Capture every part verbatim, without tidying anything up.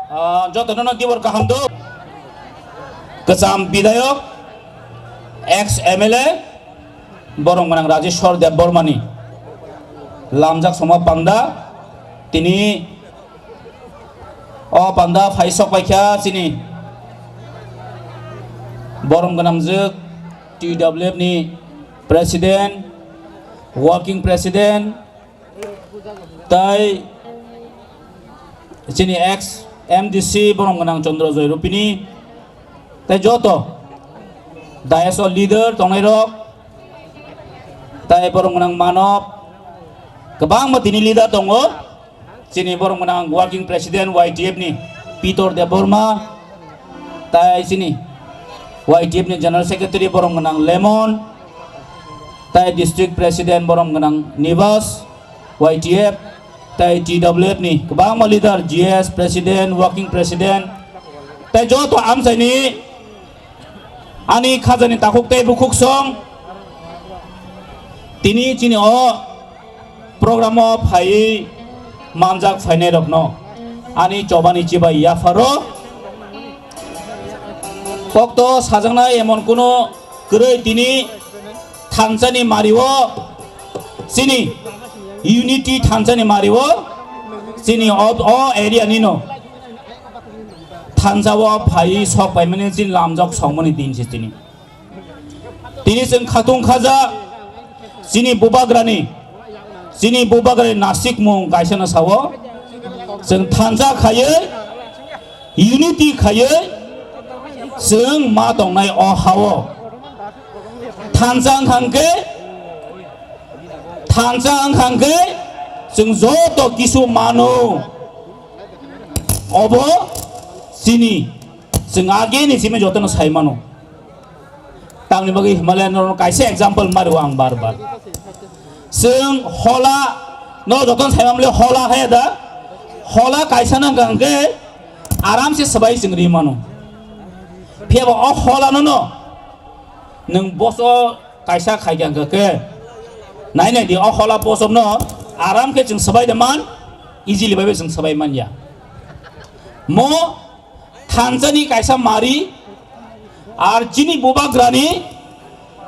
Ah, jotono no tibor kaham do. Kwcham bidayok, ex M L A, borok gwnang Rajeshwar Debbarmani lamjak soma panda, tini o panda phai sok paikha chini borok gwnamjwk T W F ni president, working president, tai chini ex M D C borok gwnang Chandra Joy Rupini, tai joto dais o leader tongnai rok, tai borok gwnang Manob, kwbangma tini leader tongo, chini borok gwnang working president Y T F ni Pitor Debbarma, tai chini Y T F ni general secretary borok gwnang Lemon, tai district president borok gwnang Nibas, Y T F, tai T W F ni kwbangma leader, G S, president, working president, tai joto amchaini ani khajani takhuk tei bukhuk song tini chini o program o phaiwi manjak phainai rokno ani chobani chibai yapharo kokto sajaknai emon kuno kwrwi tini thansani mario chini unity thansani mario chini o, o area nino thansa o phai sok paimani chini lamjak songmani din se chini. Tini chwng khatung khaja chini bubagrani, chini bubagrani nasikmung kaisano sao, chwng thansa khaiwi, unity khaiwi, chwng ma tongnai o hao. Thansa wngkha hwnkhe, thansa wngkha hwnkhe, chwng joto kisu mano. Obo chini, chwng ageni simi jotono sai mano. Tamni bagwi Himalaya norok kaisa example mario ang bar bar. Chwng hola no jotono sai mamle hola haya da. Hola kaisa nang hwnkhe aram se swbai chwng ri mano. Phiya bo o hola no no nwng boso kaisa khai kha hwnkhe nai nai di o hola bosom no aram khe chwng swbai da man, easily bai chwng swbai man ya. Mo thansani kaisa mari, ar chini bubagrani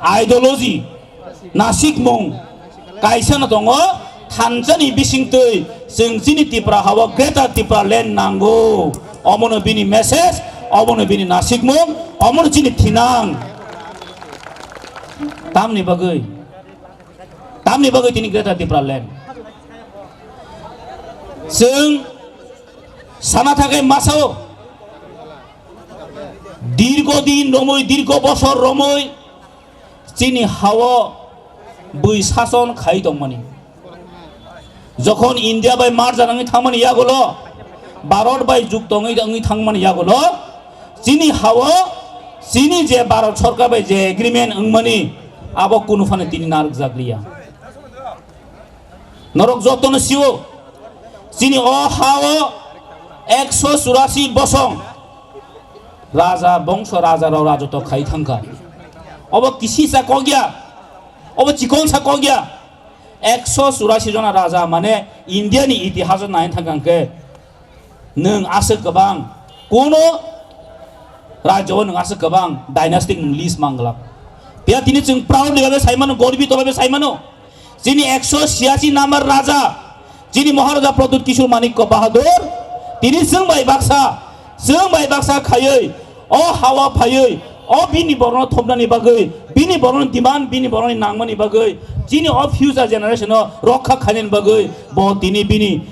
ideology, nasikmung kaisa no tongo, thansani bisingtwi chwng chini Tipra hao Greater Tipra Land nango. Omono bini message, omono bini nasikmung, omono chini thinang. Tamni bagwi, tamni bagwi tini Greater Tipra Land. Chwng sana thangkhe masao dirgo din romwi, dirgo bosor romwi chini hao bui sason khai tongmani. Jokhon India bai merger wngwi thangmani yagulo, Bharat bai jukto wngwi, wngwi thangmani yagulo, chini hao chini je Bharat sorkar bai je agreement wngmani, abo kunu phano tini narwkjakliya. Norok jotono sio, chini o hao ekso churasi bosong raja bongso raja rok rajotw khai thangkha. Obo kisisa kok ya, obo chikonsa kok ya. Ekso churasi jona raja mane India ni itihas o nai thangkha hwnkhe nwng aswk kwbang, kuno rajyo o nwng aswk kwbang dynastic nwng list manglak. Phiya tini chwng proudly babe sai mano, gorbito babe sai mano. Chini ekso chiyasi number raja, chini Maharaja Pradyut Kishore Manikya Bahadur, tini chwng bai baksa, chwng bai baksa khaiwi, o hawa phaiwi, o bini borokno thopnani bagwi, bini borokni demand, bini borokni nangmani bagwi, chini o future generation o rokha khainani bagwi, bo tini bini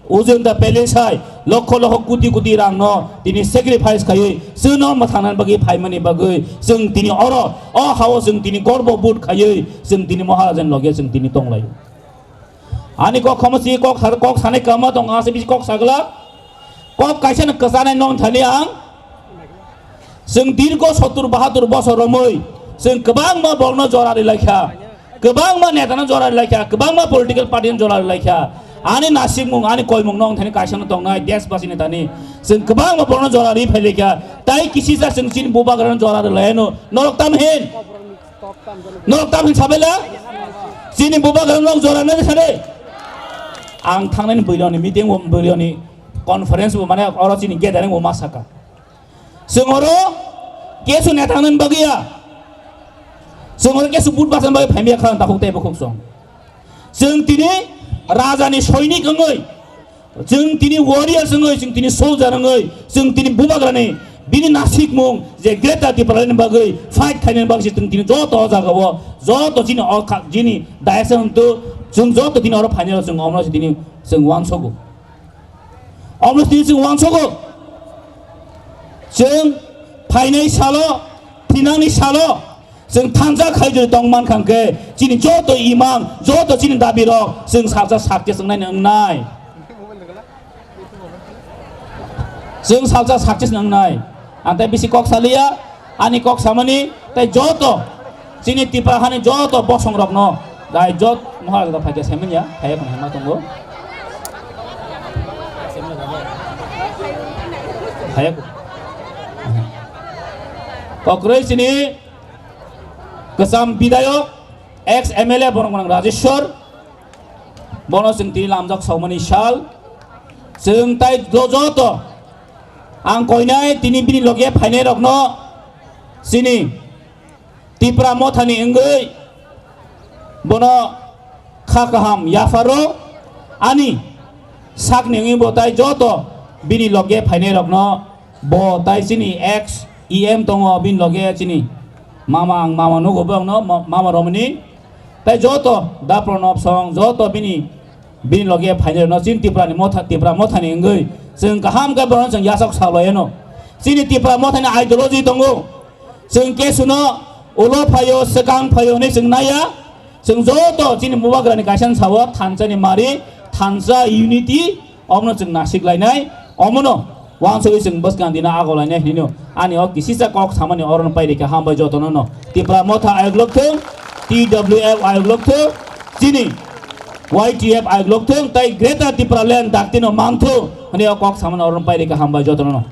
Ujunda Palace hai lokho lokho koti koti rangno tini sacrifice khaiwi chwngno mwthangnani bagwi phaimani bagwi chwng tini oro o hao chwng tini gorbo bood khaiwi chwng tini Maharajani loge chwng tini tonglaio. Ani kok khomo si kok sa-, kok sanai kama tong ase bisi kok sagla kok kaisa no kwchanai non thani ang. Chwng dirgo sottur bahatur bosor romwi chwng kwbangma borokno jora rwlaikha, kwbangma netano jora rwlaikha, kwbangma political party no jora rwlaikha. Ani nasikmung, ani koimung nong thani kaisa no tongnai desbasi ni thani chwng kwbangma borokno jora rwi phailaikha. Tai kisisa chwng chini bubagrano jora rwlaiano norok tam hin? Norok tam hin sabaila? Chini bubagrano norok jora rwlai sade? Ang thangnani bwrwini meeting o bwrwini conference bo mane oro chini gathering bo ma saka. Chwng oro kesu neta nang bagwi ya. Chwng oro kesu but basan bagwi phaimya kha takhuk tei bukhuk song. Chwng tini raja ni soinik wngwi, chwng tini warrior wngwi, chwng tini soldier wngwi, chwng tini bubagrani bini nasikmung je Greater Tipraland ni bagwi fight khainani bagwi chwng tini joto o jaga o joto chini o kha-, chini dayasa hwntu chwng joto tini oro phainai rok chwng omno se tini chwng uansogo. Omo tini chwng uansogo. Chwng phainai salo, thinangni salo, chwng thansa khai jodi tong man kha hwnkhe, chini joto imang, joto chini dabi rok, chwng salsa success wngnai wngnai. Chwng salsa success wngnai. Ang tei bisi kok saliya, ani kok samani tei joto chini Tipra hani joto bosong rokno gai jot mohar da phaikhe saiman ya, phaiya khon hema tongo. Phaiya khon. Kokroi chini kwcham bidayok, ex M L A borok gwnang Rajeshwar, bono chwng tini lamjak saumani sal, chwng tai jo-, joto ang koinai tini bini loge phainai rokno chini Tipra mothani wngwi bono kha kaham yapharo ani sakni wngwi bo tai joto bini loge phainai rokno bo tai chini ex E M tongo bini loge chini mama ang mama nugo bo angno ma-, mama romani tai joto dapro nopsong joto bini Bini loge phainai rokno chini Tipra ni motha, Tipra mothani wngwi chwng kaham khe bono chwng yachak salai ano. Chini Tipra mothani ideology tongo. Chwng kesuno ulo phaio, swkang phaio hinwi chwng naiya. Chwng joto chini Bubagrani kaisa sao thansa ni mari, thansa unity, omono chwng nasik lainai. Omono Wansugwi chwng bwskang dina agolainai hinwi no ani o kisisa kok samani orono pairikha hambai jotono no. Tipra motha ayuk lokthung, T W F ayuk lokthung, chini Y T F ayuk lokthung, tai Greater Tipraland daktino mangthung hinwi o kok samani orono pairikha hambai jotono no.